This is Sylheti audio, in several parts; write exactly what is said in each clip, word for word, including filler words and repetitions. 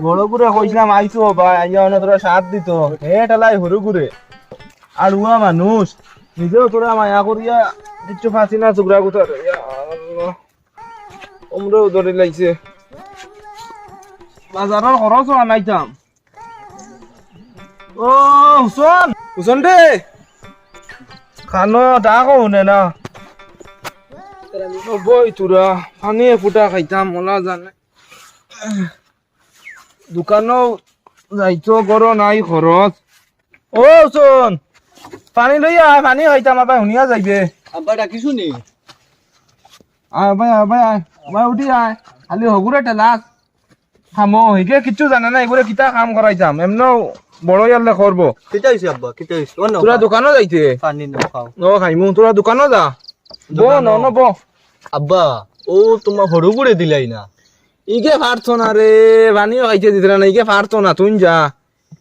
বড়গুরে কইছলাম আইতো বা, আইয়া অনো তোরা সাথ দিতো। হে ঠেলাই হুরুগুরে। আর উয়া মানুষ, নিজেও তোরা মায়া করিয়া কিচ্ছু ফাঁসি না চুগরা গুতার। ইয়া আল্লাহ। উমরেও ধরি লাইছে। বাজারর খরচও আনাইতাম। ও, হুসন। হুসন রে। খানো, ডাকো হুনে না। ও বই তোরা, পানি ফুটা খাইতাম, ওলা জানে। দোকানো যাইতো, ঘরো নাই খরচ। ও হুসন, পানি লইয়া আয়, পানি খাইতাম, আবার হুনিয়া যাইবে। আব্বা ডাকিছো নি? আয় ভাই, আয় ভাই, আয়। ভাই উঠি আয়। খালি হগুরে ঠেলাস। খামো, হিগে কিচ্ছু জানে না, এগুরে কিতা কাম করাইতাম। এমনেও বড় ইয়ারলে করবো। কিতা হইছে আব্বা? কিতা হইছে? ও না, তোরা দোকানো যাইতে? পানি না খাও। ও খাইমু, তোরা দোকানো যা। বো, দোকানো। ন, ন, বো। আব্বা, ও তোমার হড়ুগুড়ে দিলাই না। ইগে পারতো না রে, পানিও খাইতে দিতরা না, ইগে পারতো না, তুই যা।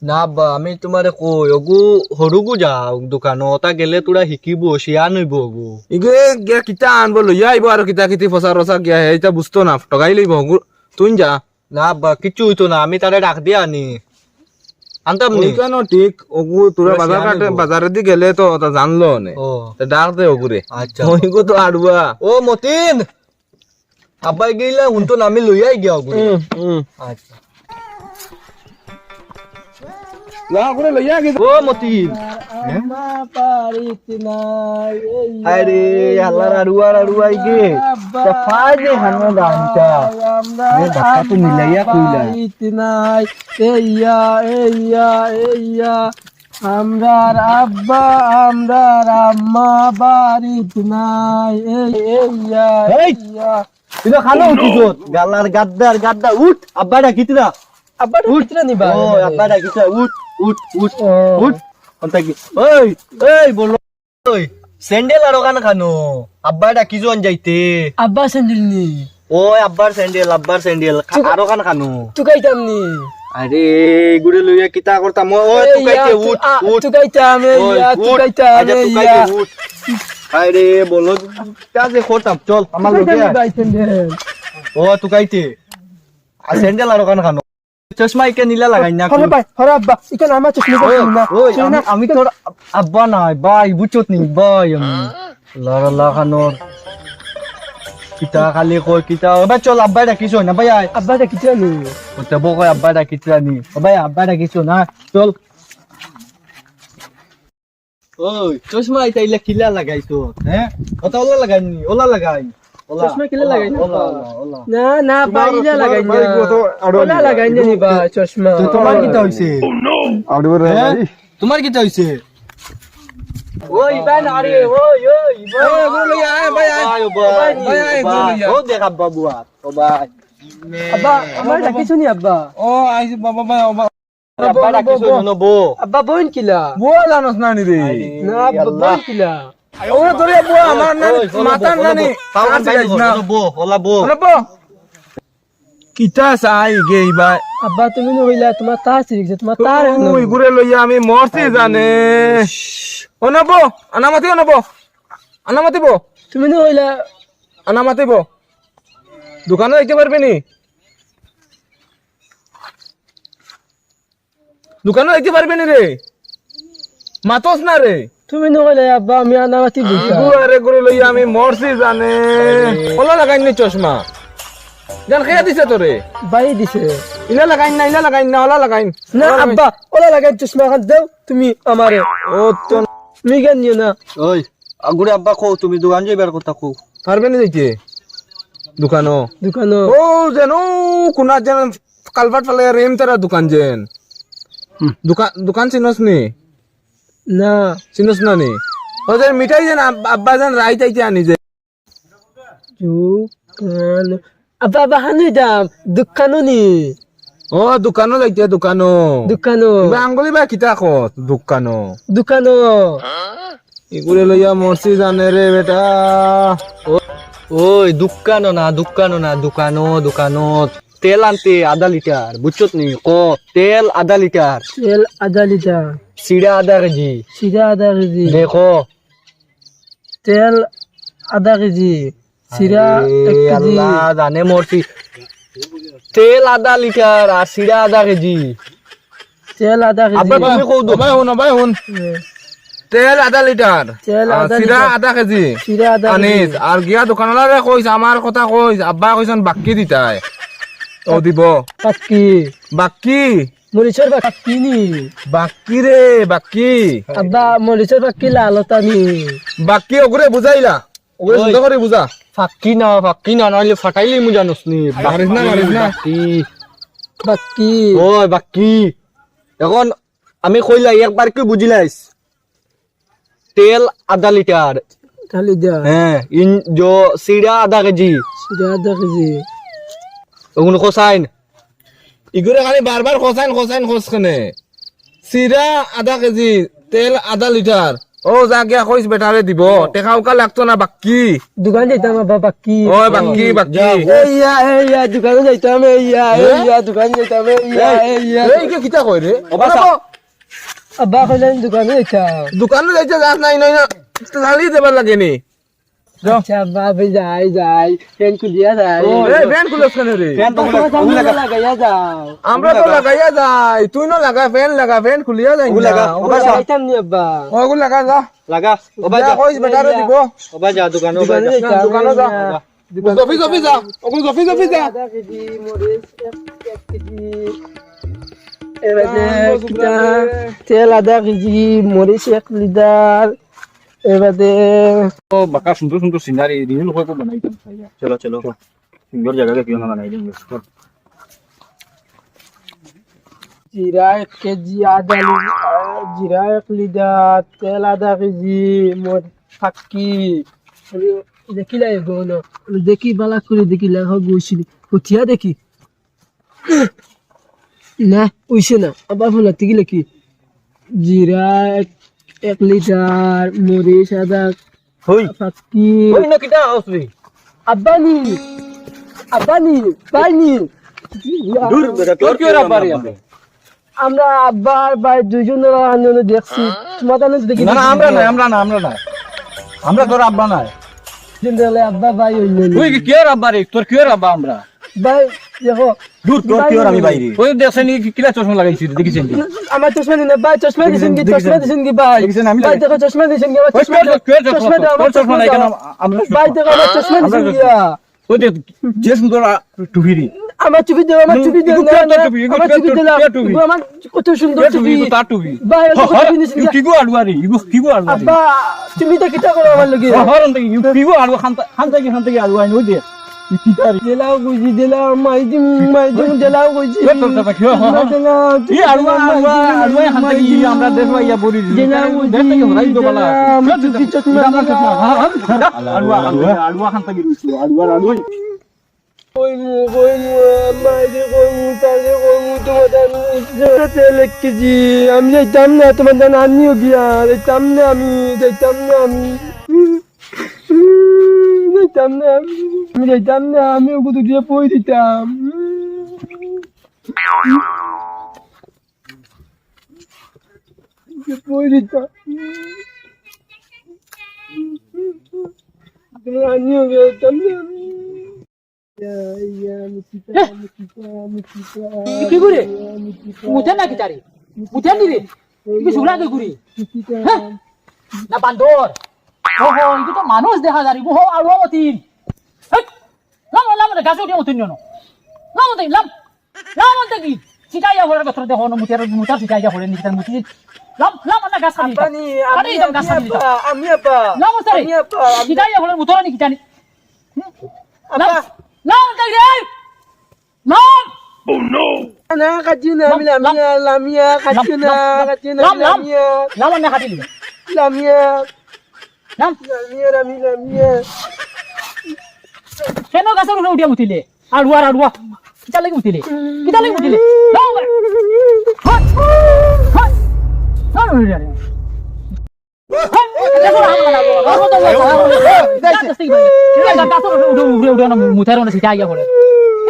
না আব্বা, আমি তোমারে কই, ওগু হড়ুগু যা দোকানো, ওটা গেলে তোরা হিকিবো, শিয়ান অইবো ওগু। ইগে গিয়া কিতা আনবো, লইয়া আইবো আরো কিতা কিতি ফসা রসা গিয়া, হে, ইটা বুঝতো না, ঠগাই লইবো ওগু, তুই যা। না আব্বা, কিচ্ছু হইতো না, আমি তারে ডাক দিয়া আনি। আনতাম নি? ওইখানো ঠিক, ওগু তোরা ওরা বাজার শিয়ান ঘাটে, অইবো। বাজারেদি গেলে তো ওটা জানলো নে। ও। তে ডাক দে ওগুরে। আচ্ছা। ওইগু তো আড়ুয়া। ও মতিন, আব্বাই গেলা, হুনতো না, আমি লইয়াই গিয়া ওগুরে। হুম, হুম। আচ্ছা। যা, ওগুরে লইয়া গেছে। ও মতিন। আম্মা বাড়িত নাই, এই আরে, আল্লাহর আড়ুয়া, আড়ুয়া ইগে। আব্বা, তা ফায় যে হানো দামটা। আমরা এ, বাক্কা তো মিলাইয়া কইলা। বাড়িত নাই, এইয়া, এইয়া, এইয়া। আমরার আব্বা, আমরার আম্মা বাড়িত নাই। এই, এই, ইয়া, এই! ইয়া। তুই তো খানো উঠিস ওর। গালার গাদ্দার, গাদ্দার, উঠ। আব্বা ডাকিস না। আব্বা উঠ। ডাকিস না নি বা? ও, আব্বা ডাকিস না। উঠ, উঠ, উঠ, ও। উঠ। কোনটা কি? ওই, এই, বলো। ওই, স্যান্ডেল আর ওখান খানো? আব্বা ডাকি জন যাইতে। আব্বা স্যান্ডেল নি? ওই, আব্বার স্যান্ডেল, আব্বার স্যান্ডেল। খা-, তুকা-, আরো খান খানো? তুকাইতাম নি? আরে, এগুরে লইয়া কিতা করতাম? ও, ও, এই, তুকাইতে, ইয়া, তু-, উঠ, আ, উঠ। তুকাইতাম, এই, ওই, ইয়া, উঠ। তুকাইতাম, আচ্ছা, এই, তুকাইতে, ইয়া। উঠ। আরে, বলো, কিতা যে করতাম? চল, আমার লগে তুকাইতাম নি আয়। ভাই স্যান্ডেল? ও, তুকাইতে। আর স্যান্ডেল আরো খান খানো? চশমা ইকে নীলা লাগাই না। হরে ভাই, হরে আব্বা, ইখান আমার চশমা ওই, না। ওই, চশমা আমি, আমি তোর আব্বা নাই, ভাই, বুঝছত নি, ভাই আমি। লারা লাখানোর। কিতা খালি কয়, কিতা? ও ভাই, চল, আব্বা ডাকিস না, ভাই, আয়। আব্বা ডাকিস না নি? ও তে বউ কয়, আব্বা ডাকিস না নি? ও ভাই, আব্বা ডাকিস না, চল। ওই, চশমা ইটা ইলা কিলা লাগাইছো, হ্যাঁ? ওটা ওলা লাগাইনি, ওলা লাগাই। ওলা, চশমা কিলা ওলা, লাগাই না? OLA, OLA, OLA. না, না, তোমার, ভাই, ইলা তোমার লাগাই ভাই না। কত আড়ুয়া ওলা নিবা? লাগাই না নি ভাই, চশমা। তো তোমার কিতা হইছে? আড়ুয়া রে হ্যাঁ? ভাই। তোমার কিতা হইছে? ওই, ভাই, না রে, ওই, ওই, ভাই। ওই, ওগুলো লইয়া আয়, ভাই, আয়। ভাই, ও ভাই, ভাই, আয়, ভাই। ওগুলো লইয়া। ও দেখ, আব্বা, বুয়া, ও ভাই। আব্বা, আমার ডাকিছো নি, আব্বা? ও, আইছি, বাবা, ভাই, ও ভাই। আব্বা ডাকিছো নি, বো। আব্বা, বইন কিলা? বো জানোস না নি রে? আরে না, আব্বা, আল্লাহ। বইন কিলা? ও তোরে বো, আমার না, ওই, ওলা মাথার বো, ওলা নানি। বো। পাও আর খান দিলাইস বাইরে না। ওলা বো, ওলা বো। ওলা বো। কিতা চাই গে ইবা? আব্বা, তুমি নু কইলা, তোমার তার ছিড়ি গেছে, তোমার তার ও, এনো। ইগুরে লইয়া আমি মরছি জানে। ও না বো, আনামাতি ও না বো। আনামাতি বো। তুমি নু কইলা। আনামাতি বো। দোকানো যাইতে পারবে নি? দোকানো যাইতে পারবে নি রে? মাতস না রে। তুমি নু কইলে আব্বা, আমি আনামাতি বইতা। ইগু আরে গুরে লইয়া আমি মরছি জানে। আরে। ওলা লাগাইন নি চশমা? জান খেয়া দিছে তোরে? ভাই দিছে। ইলা লাগাইন না, ইলা লাগাইন না, ওলা লাগাইন। না ওলা লাগাইন। আব্বা, ওলা লাগাইন চশমা খান দেও তুমি আমারে। ও তো। তুমি জ্ঞান নিও না। ওই, আগুরে আব্বা কও, তুমি দোকান যাইবার কথা কও। পারবে নি যাইতে? দোকানো। দোকানো। ও যেন, কোনা যেন কালভার্ট ফালাইয়া রেম তারা দোকান যেন। হুম। দোকান, দোকান চিনস নি? না। চিনস না নি? ও যে মিঠাই যেন আব-, আব্বা যেন রাইত আইতে আনি যে। দোকান। আব্বা, আব্বা, হানু দাম, দোকানো নি। ও, দোকানো যাইতে, দোকানো। দোকানো। ইবা আঙ্গুলি বা কিতা কস, দোকানো। দোকানো। ইগুরে লইয়া মরছি জানে রে বেটা। ও, ওই, দোকানো না, দোকানো না, দোকানো, দোকানো। তেল আনতে আধা লিটার, বুঝছত নি? ক, তেল আধা লিটার। তেল আধা লিটার। চিড়া আধা কেজি। চিড়া আধা কেজি। দেখো। তেল আধা কেজি। চিড়া আরে এক কেজি। আল্লাহ, জানে মরছি। তেল আধা লিটার আর চিরা আধা কেজি। তেল আধা কেজি। আব্বা, তুমি কও তো। ভাই, হুন, ভাই, হুন। তেল আধা লিটার। তেল আর আধা চিরা লিটার। আধা কেজি। চিরা আধা কেজি। আনিস, আর গিয়া দোকানআলারে কইস, আমার কথা কইস, আব্বা কইছইন বাক্কি দিতায়। ও দিব। বাক্কি। বাক্কি। মরিচর বাক্কি নি? বাক্কি রে, বাক্কি। আব্বা, মরিচর বাক্কি লালতা নি? বাক্কি ওগুরে বুঝাইলা। ওগুরে ওই। সুন্দর করি বুঝা। ফাক্কি না, ফাক্কি না, নাইলে ফাটাইলিমু জানোস নি। মারিস না, মারিস না। বাক্কি। বাক্কি। ওই, বাক্কি। এখন আমি কইলাই, একবার কি বুঝিলাইস? তেল আধা লিটার। আধা লিটার। হ্যাঁ, ইন-, জো-, চিরা আধা কেজি। চিরা আধা কেজি। ওগুন কছাইন। ইগুরে খালি বারবার কছাইন, কছাইন, কছ কেনে। চিরা আধা কেজি, তেল আধা লিটার। ও, যা গিয়া কইস বেটারে দিব। টেকা উকা লাগতো না, বাক্কি। দোকান যাইতাম আব্বা, বাক্কি। ওই, বাক্কি, বাক্কি। এই ইয়া, এই ইয়া, দোকানো যাইতাম, এই ইয়া, এই ইয়া, দোকানো যাইতাম, এই ইয়া, এই ইয়া। এই, ইকে কিতা কয় রে? ও, বাবা। আব্বা কইলেন দোকানো যাইতাম। দোকানো যাইতে যাস নাই, নাই না। তালি দেবার লাগে নি। যাও। আচ্ছা, আব্বা, আমি যাই, যাই। ফ্যান খুলিয়া যাই। ও, এই ফ্যান খুলস কেনে রে? ফ্যান তো খুলে, আব্বা, খুলে লাগাইয়া যাও। আমরা তো লাগাইয়া যাই। তুই না লাগা, ফ্যান লাগা, ফ্যান খুলিয়া যাই ওগুলো না। লাগা, ওগুলো ওগুলো লাগা। লাগাইতাম নি, আব্বা। ওগুলো লাগা, যা। লাগা। ও ভাই, যা, যা। কইস বেটারে দিব। ও ভাই, যা, দোকানো দোকানো ভাই, যা। যাইতাম, দোকানো যা। যা। জফি, জফি যা। ওগুলো জফি, জফি যা। আধা কেজি মরিচ, এক, এক কেজি। এবারে কিতা? তেল আধা কেজি, মরিচ এক লিটার। এবারে ও বাক্কা সুন্দর সুন্দর সিনারি, রিল কত বানাইতাম। চলো, চলো। সুন্দর জাগা দেখিও না বানাই দিন। জিরা এক কেজি, আধা লি-, জিরা এক লিটার, তেল আধা কেজি, মর-, ফাক্কি। দেখিলাই গো না। দেখি বালা করি দেখিলাই, হ গইছিল। উঠিয়া দেখি। না, অইছে না। আবার ফোন লাগতে গেলে কি? জিরা এক, এক লিটার, মরিচ আধা হই। ফাক্কি। হই না, কিতা হস রে? আব্বানি, আব্বানি, ভাইনি। দূর বেটা, তোর কি ওর আব্বা রে? আমরা আব্বা আর ভাই দুইজন আনন্দ দেখছি। তোমার আনন্দ দেখি না, না, দেখি। আমরা না, আমরা না, আমরা না। আমরা তোর আব্বা না। দিন দিলে আব্বা ভাই হইলেন। তুই কি, কি ওর আব্বা রে? তোর কি ওর আব্বা আমরা? ভাই, দেখো। দূর, তোর ভাই, কি ওর আমি বাইরে? ওই দেখছেন নি, কিলা চশমা লাগাইছি, দেখেছেন নি? আমার চশমা দিন না, ভাই, চশমা দিছেন কি? দেখেছেন, চশমা দিছেন কি, ভাই? দেখেছেন, আমি ভাই, দেখো, চশমা দিছেন কি? আমার ওই চশমা তোর, দাও। তোর চশমা, চশমা দাও, আমার তোর চশমা চশমা নাই দাও। কেন? আমরা ভাই, দেখো, আমার চশমা আমরা দিছেন কি? ওই দেখ, যে সুন্দর আ-, টুপি রে। আমার টুপি দাও, আমার হুম, টুপি দাও, এগুলো না, তোর না, টুপি, এগুলো আমার তোর টুপি দাও, টুপি, টুপি। এগুলো আমার কত সুন্দর এ টুপি, টুপি। এগুলো তার টুপি। ভাই, হ, অত হ, টুপি নিস না। কিগু আড়ুয়া রে, ইগু কিগু আড়ুয়া রে। আব্বা, তুমি তো কিতা করো আমার লগে? হ, হ, রন দেখি, ইগু কিগু আড়ুয়া খান তা-, খান থাকি, খান থাকি আড়ুয়া আইন, ওই দে। ই কিতা রে? দিলাও কইছি, দিলাও, মাই দিম, মাই দিম, দিলাও কইছি। এ তোর কথা কি? হ, হ, হ। দিলাও, ই আড়ুয়া, দিলাও, আড়ুয়া, মাই আড়ুয়া দিম, খান মাই থাকি দিম। আমরা দেশ ভাইয়া বড়ি দিলাও দিলাও, কইছি, দেশ থাকি হরাই তো বালা। দিলাও, আমার টুপি চশমা এটা আমার দিলাও। চশমা। হ, হ। আড়ুয়া, আড়ুয়া, আড়ুয়া খান থাকি রইছো, আড়ুয়া, আড়ুয়া। কইমু, কইমু, মাইরে কইমু, তারে কইমু, তোমার আমি ইচ্ছা তেল এক কেজি। আমি যাইতাম না, তোমার জান আনিও গিয়া, যাইতাম না আমি, যাইতাম না আমি। যাইতাম না আমি। আমি যাইতাম না, আমি ওগুলো দিয়ে বই দিতাম। বই দিতাম। তোমার আনিও গিয়া, যাইতাম না আমি। ইয়া, ইয়া, মুচিতা, মুচিতা, মুচিতা, তুই কি করে? ইয়া, মুচিতা। মুতে না কিতা রে? মুতে নি রে? তুই কি শুকলা কি করে? মুচিতা। হ্যাঁ? না বান্দর। ওহো, ইগু তো মানুষ দেখা যায় রে। ওহো, আড়ুয়া মতিন। হেই, লাম, লাম রে, গাছে উঠিয়া মতিন নিও না। লাম মতিন, লাম। লাম মতিন কি? সিটাইয়া পড়ে গতরে দেখো না, মুতার, মুতার সিটাইয়া পড়ে, নিতার মুতি। লাম, লাম, না গাছ কাটি দিতাম। আব্বানি, কাটি আমি, দিতাম, গাছ আমি কাটি দিতাম। আব্বা, আমি আব্বা। লাম মতিন রে। আমি আব্বা, আমি সিটাইয়া পড়ে, মুতর নি কিতানি। আব্বা। লাম, লাম মতিন রে। লাম। না, কাটিও না, আমি লাম, লাম। লামিয়া, লামিয়া, কাটিও না, লাম, লাম। কাটিও না, লাম, লাম। লামিয়া। লাম, না কাটিলি। লামিয়া। লাম। লামিয়া, লামি, লামিয়া। কেন গাছর উপরে উঠিয়া মুতিলে? আড়ুয়া, আড়ুয়া। কিতা লাগি মুতিলে? কিতা লাগি মুতিলে? লাম। হাট। হাট। হাট।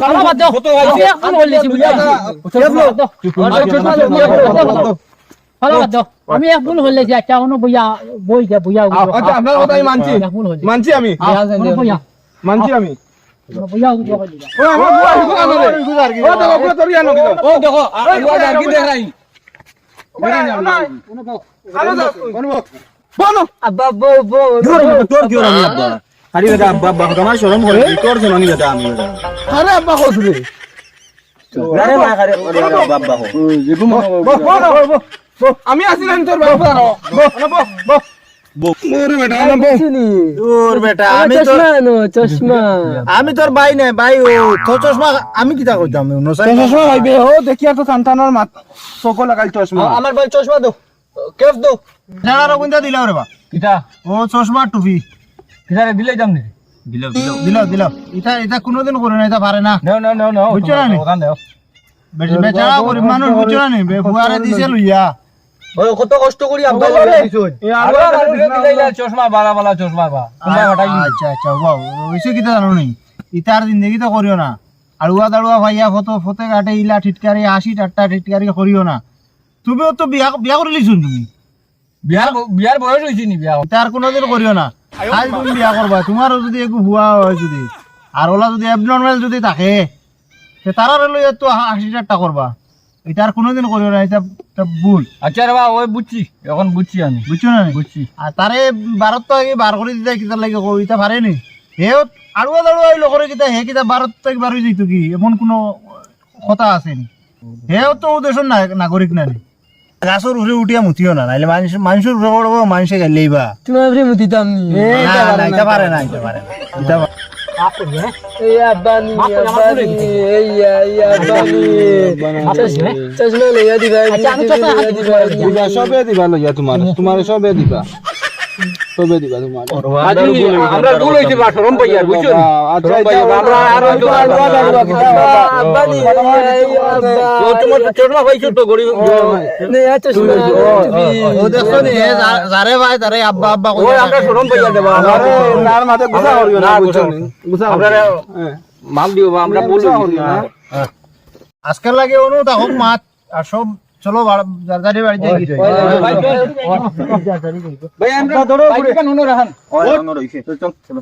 খারাপ বাদ দেও। কত ভাই? আমি এক ভুল করলিছি, বুঝছো? বাদ দেও। বাদ দেও। আমি এক ভুল করলিছি, আচ্ছা, অনো বইয়া, বই যা, বইয়া উঠো। আচ্ছা, আপনার কথা আমি মানছি। এক ভুল করলিছি। মানছি আমি। অনো বইয়া। মানছি আমি। অনো বইয়া উঠো। ও, আমার বুয়া, বুয়া, বুয়া, বুয়া, বুয়া, ও, দেখো, বুয়া, তোর ইয়ানো, দেখো। ও, দেখো, আ, বুয়া, আর কি দেখাই? আরো যাও। বলো। আব্বা, বউ, বউ, কি ওর আমি, বউ। তোর কি ওর আমি আব্বা? আরে বেটা, আব্বা, আব্বা, আমার শরম করে, তোর জন্য আমি বেটা, আমি বেটা। আরে আব্বা, কস রে। আরে না, আরে, আরে, আব্বা, আব্বা, কস। বউ, বউ, বউ, বউ, বউ। আমি আছি না, তোর বাবা। বউ, বউ, বউ। ওরে বেটা, আমার বউ। চিনি। দূর বেটা, আমার আমি তোর, চশমা আনো, চশমা। আমি তোর ভাই নায়, ভাই ও, তোর চশমা আমি কিতা কইতাম, নসাই। তোর চশমা ভাই বে, ও দেখি আর তো টানটানোর মাত, চোখও লাগাইল চশমা। আ-, আমার ভাই চশমা দো, কেফ দো। বেটারা রগুন্দা দিলাও রে বা। কিতা? ও চশমা টুপি। কিতা রে, দিলে যাম নি? দিলাও, দিলাও। দিলাও, দিলাও। ইতা, ইতা কোনোদিন করে না, ইতা পারে না। নেও, নেও, নেও, নেও, বুঝছো না তোমার নি? দোকান নেও। বেশ, বেচারা গরিব মানুষ, বুঝছো না নি? বে-, ফুয়ারে দিছে লইয়া। ওই কত কষ্ট করি আব্বা ওরে, লইয়া দিছইন। এ আরো আরো আরো আরো আরো দিলাইলা চশমা, বালা বালা চশমা বা। কুম্বা আ-, ফাটাই দিবি। আচ্ছা, আচ্ছা, ওয়াও, ওইসে কিতা জানো নি? ইতার জিন্দেগি তো করিও না। আড়ুয়া দাড়ুয়া ভাইয়া ফটো ফতে ঘাটে ইলা টিটকারি, হাসি ঠাট্টা টিটকারি করিও না। তুমিও তো বিয়া, বিয়া করিলিছুন তুমি। বিয়ার ব-, বিয়ার বয়স হইছে নি বিয়া? ইতার কোনোদিন করিও না। আজ তুমি বিয়া করবা, তোমারও যদি একটু হুয়া হয় যদি, আর ওলা যদি অ্যাবনর্মাল যদি থাকে, তে তারারে লইয়া তো হা-, হাসি ঠাট্টা করবা। ইতা আর কোনোদিন করিও না, ইতা, ইতা ভুল। আচ্ছা রে বা, ওই বুঝছি, এখন বুঝছি আমি। বুঝছো না নি? বুঝছি। আর তারে ভারত তো আগে বার করি দিতে কিতার লাগি কও, ইতা পারে নি? হেও আড়ুয়া দাড়ুয়া অইলো করে কিতা, হে কিতা ভারত থাকি বার অই যাইতো কি? এমন কোনো কথা আছে নি? হেও তো ও দেশর না-, নাগরিক না নি? গাছর উপরে উঠিয়া মুতিও না, নাইলে মানুষ, মানুষর উপরে পড়বো, মানুষে গাইলেইবা। তোমার উপরে মুতিতাম নি। না, না, ইতা পারে না, ইতা পারে না। ইতা পারে না। এই আব্বানি, আব্বানি, এই, এই আব্বানি। চশমা, চশমা লইয়া দিবা, আচ্ছা, আমি চশমা লইয়া দিবা। দিবা, সবে দিবা লইয়া তোমার, তোমার সবে দিবা। সবে দিবা তোমার। আজি আমরা ভুল হইছে বা, শরম পাইয়ার, বুঝছো নি? আচ্ছা, শরম পাইয়ার, আচ্ছা, আমরা আর হয়তো আব্বা, আব্বানি, এই আব্বা। ও, তোমার তো চশমা পাইছো তো, গরিব। নে, এত সুন্দর। ও, দেখছো নি, এ যা-, যারে ভাই, তারে আব্বা, আব্বা কই। ওই, আমরা শরম পাইয়া দেবা। আরে, তার মাঝে গুছা করিও না, না, বুঝছো গুছা নি? গুছা করিও না। হ্যাঁ। মাফ দিও বা, আমরা ভুল গুছা হইছে। করিও না। আজকাল লাগে অনু তা হোক মাত, আর সব চলো বার-, যার যার বাড়িতে গিয়ে। ভাই, আমরা ধরো, ভাই, কেন অনু রাখান? ওই, অনু রইছে। চল, চল, চলো।